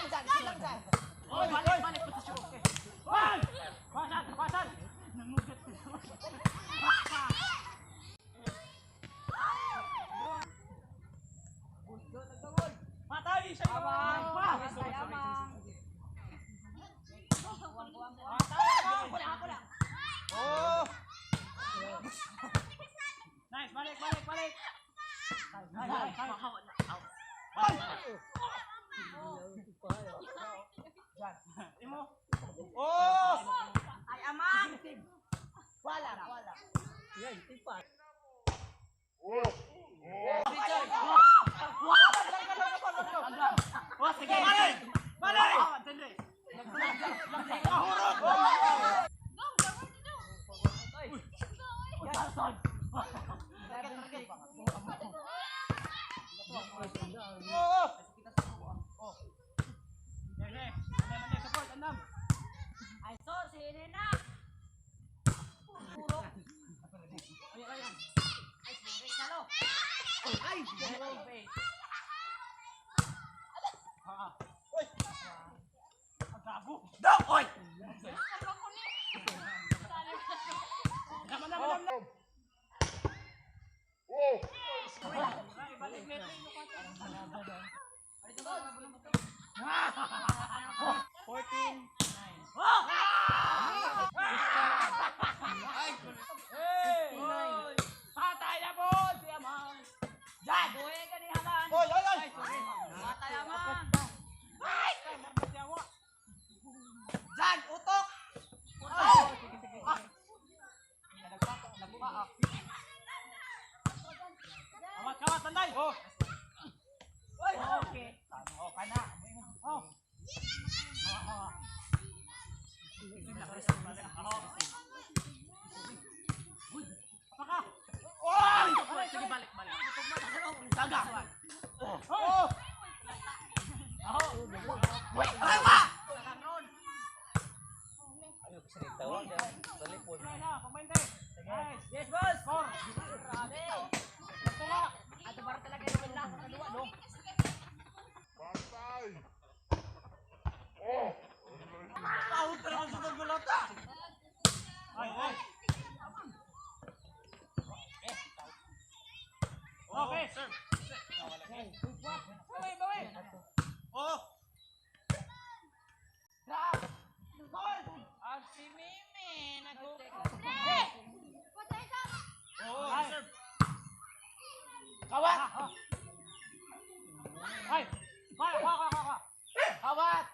Lang dyan, lang dyan. Oy, balik, balik, posisyon. One! Pasan, pasan! Nangugat ko. Patay siya. Amang. Pa! Patay, amang. Patay, amang! Wala, wala. Oh! Nice, balik, balik, balik. Ay, ay, ay. Ay! Imo. Oh! Ay, amang. Wala, wala. Oh, sige. Balik! Balik! Ahurot! Oh! Sige, andam, andam, support, andam. Ay, sor, sini na. Puro. Ay, ay, ay. Ay, sorry, salo. Ay, Ah, ah. Oy! Ang gago. Daw! Oy! Andam, andam, andam. Ay, balik, balik. 14. Hey! Patay na po si Amang. Dyan. Buhay ka ni Haman. Oy, oy, oy! Patay, amang. Ay! Ay! Dyan! Utok! Sige, sige. Nagpa, ah. Kawat, kawat, sanday! Oh! Oy! Okay. Oh, kana. Oh. Oh, oh. Paka. Oy! Sige, balik, balik. Daga. Oh! Oh. Aray ba! Nice. Yes, boss. Four. Grabe. Tunga. Ato para talaga yung wala sa kaluwa, no? Patay! Oh! Tawag ka naman sa gulata! Ay, ay. Okay, sir. Bawi, bawi. Oh! Ah, si Mimi. Nag- Oh! Ay. Serve! Kawat! Ay. Kaya, kaya, kaya, kaya. Kawat!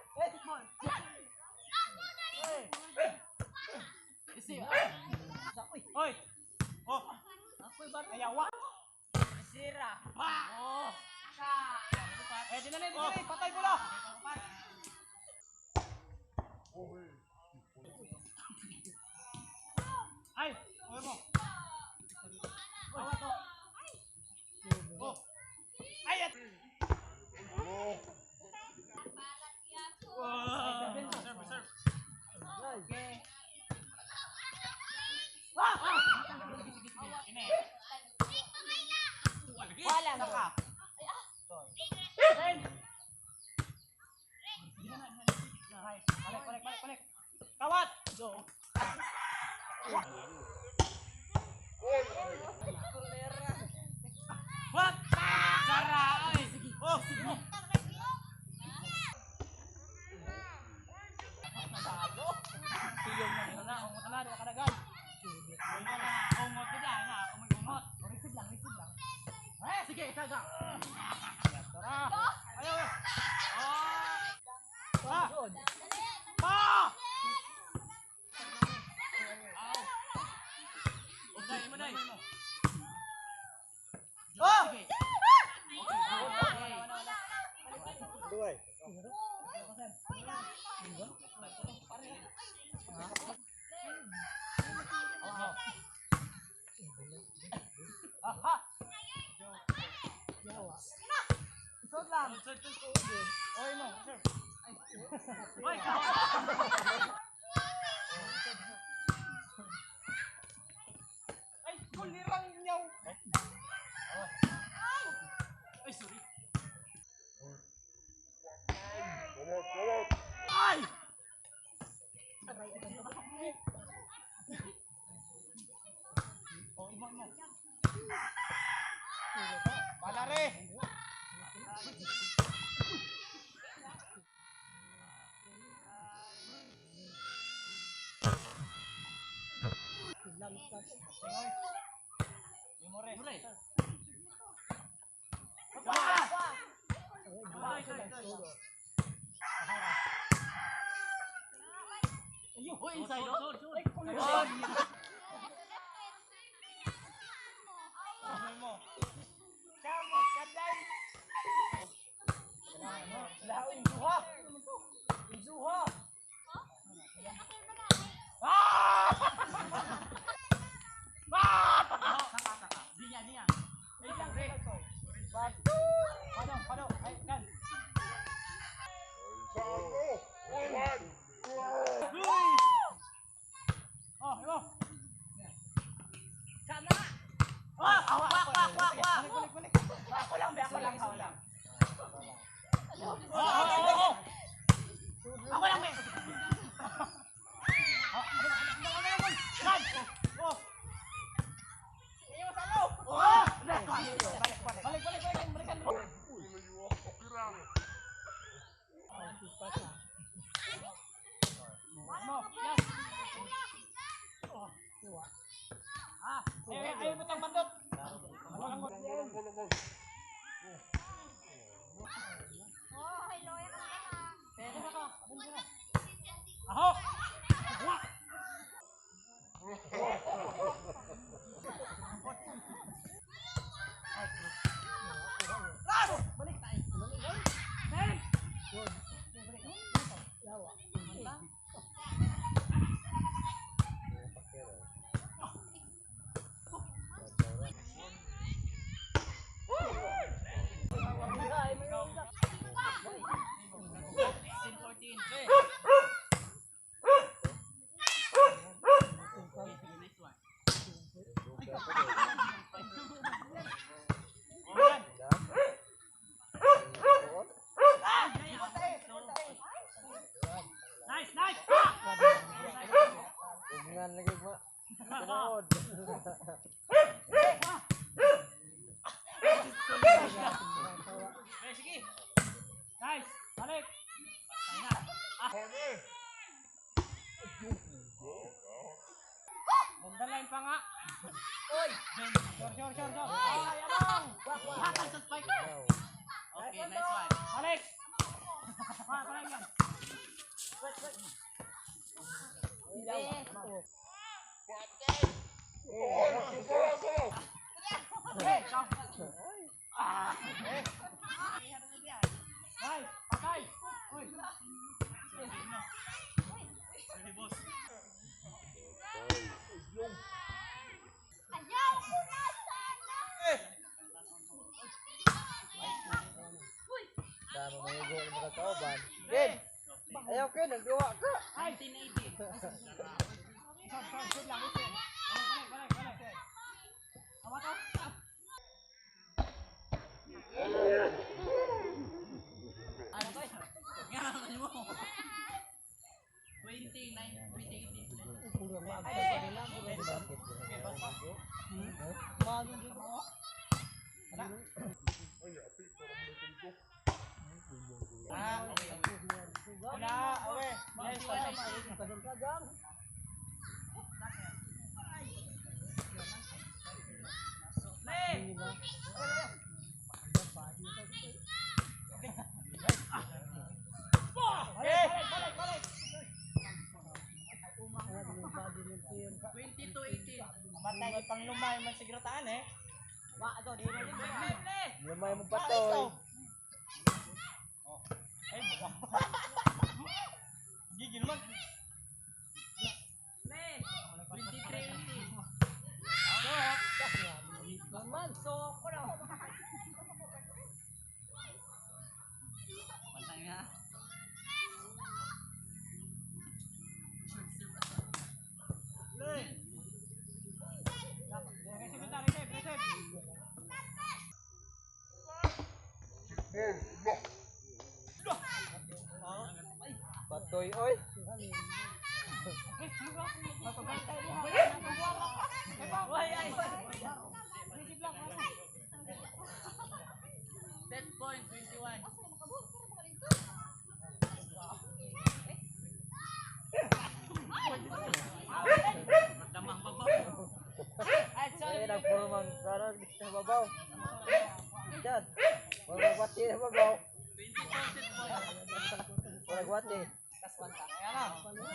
Oy. Oh! Ayawa. Sira. Oh. Eh, di na na, di na Oh! na. Patay bola! Ay, oy mo. Awat to. Oh! Ay! At! Oh! Serve, serve! Okay. Ah! Ah! Sige, sige, sige. Ini. Wala. Saka! 10. Ay, balik, balik, balik, balik. Kawat. Go. What? Sara, ay. Sige. Oh! Sige! Piyong na na, ungot na, di ka kadagan. Ungot na, na, umungot. Receive lang, receive lang. Eh, sige, isa ka. Tara. Ayaw. Oh. Ah. Pa! Aw. Uday, uday. Oh! Sige. Duay. Aha. Sod lang. Oy mo, sir. Oy, ka. Ay, kulirang nyaw! Ay, sorry. Kawat! More. Uy, inside, oh. Kamot kaday. Lao injuha. Injuha. Ah! Ah! Di niya, di niya. Wait lang, wait. Bato. Pano, pano. Ay, kan. One. Oh, imo. Kana. Ah, awa, Wak, wak, wak, wak. Balik, balik, balik. Ako lang, be, ako lang, ako lang. Oh, oh, oh, oh. Ako lang, be. Oh, ano, ano, ano, ano, kan. Oh. Oh! Balik, balik, balik. Balik, balik, balik, balikan. Mo, yan. Ah, ay, ay, ay, butang bandot. Aho. Wa. Ten. Nice, nice. Ugnan lagi ma. Tinuod. Nice. Balik. Ganda line pa nga. Oy. Sure, sure, sure, sure. Ay, abang. Hatag sa spike. Okay, nice one. Balik. Pa, balik yan. Ay, patay. Uy. Ayaw ko na sana. Tama mo yung mga kauban. Ken. Ayaw ken, nagduwa ka. Ay. 1980. Sure, sure, sure lang. Balik, balik, balik. Awa to. Ano ba? Nga naman mo. 29, 2018. Wala, awe. Yes, wala. Balik, balik, balik, balik. 22-18. Matay pang lumay man sigrataan eh. Wa, do, di na din. Lumay mo patoy. Ay, buka. Gigil man. 23-18. Naman. Pantay nga. Receive na, receive, receive. Patoy oy. Receive lang. Ano? Set point, 21. Damang baba. na babaw. Dad. Wala gwati na babaw. 22 set point. Wala gwati. Ayan na.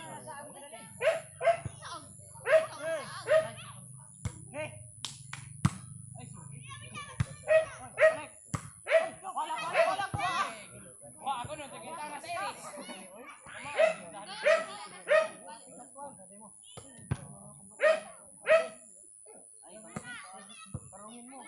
Hey. Ay, sugi. Connect. Wala, wala, wala, wala. Wala, ako nun. Sige, tama sa iris. Parungin mo.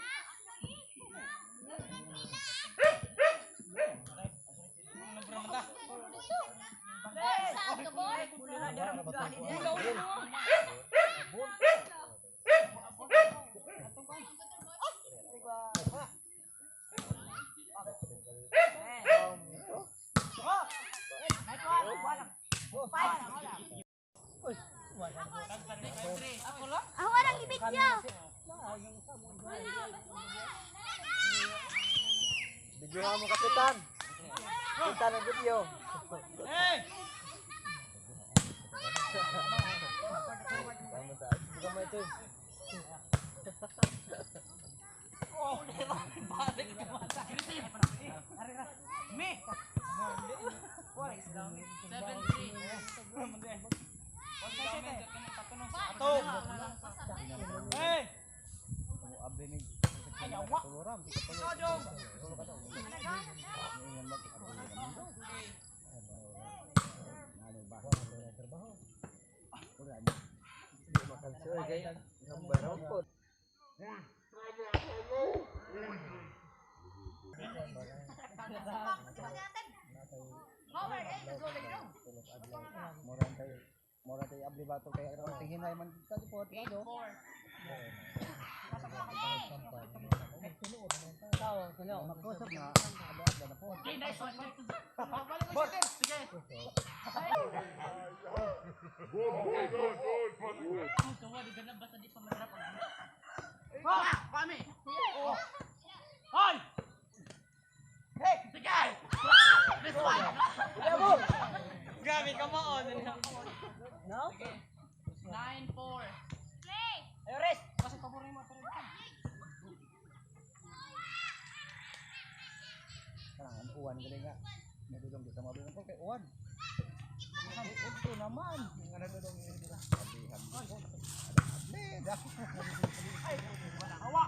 Ah, walang ibig niya. Video mo, kapitan. Kita ng video. Hey! Tama ta. Buka mo ito. Me. 7-3. Ato! Hey! Makansoy kay gambarong po. Mura tayo abli bato kay ang tingin man sa po 8-4. Magkusog nga abli na po. Okay, nice one. Sige. Good, good, good, good, good. Ang gawa, di ganun, basta di pa madrap ang Ha! Kami! Hoy! Hey! Sige! This one! Grabe ka mo on. No? Sige. 9-4. Ayo, rest! Kasi paborin mo ito. Kanang uwan gali nga. Nadudong di sa mabili ko kay uwan. Udto naman. Nga nadudong dira. Abihan. Abli da. Hawa.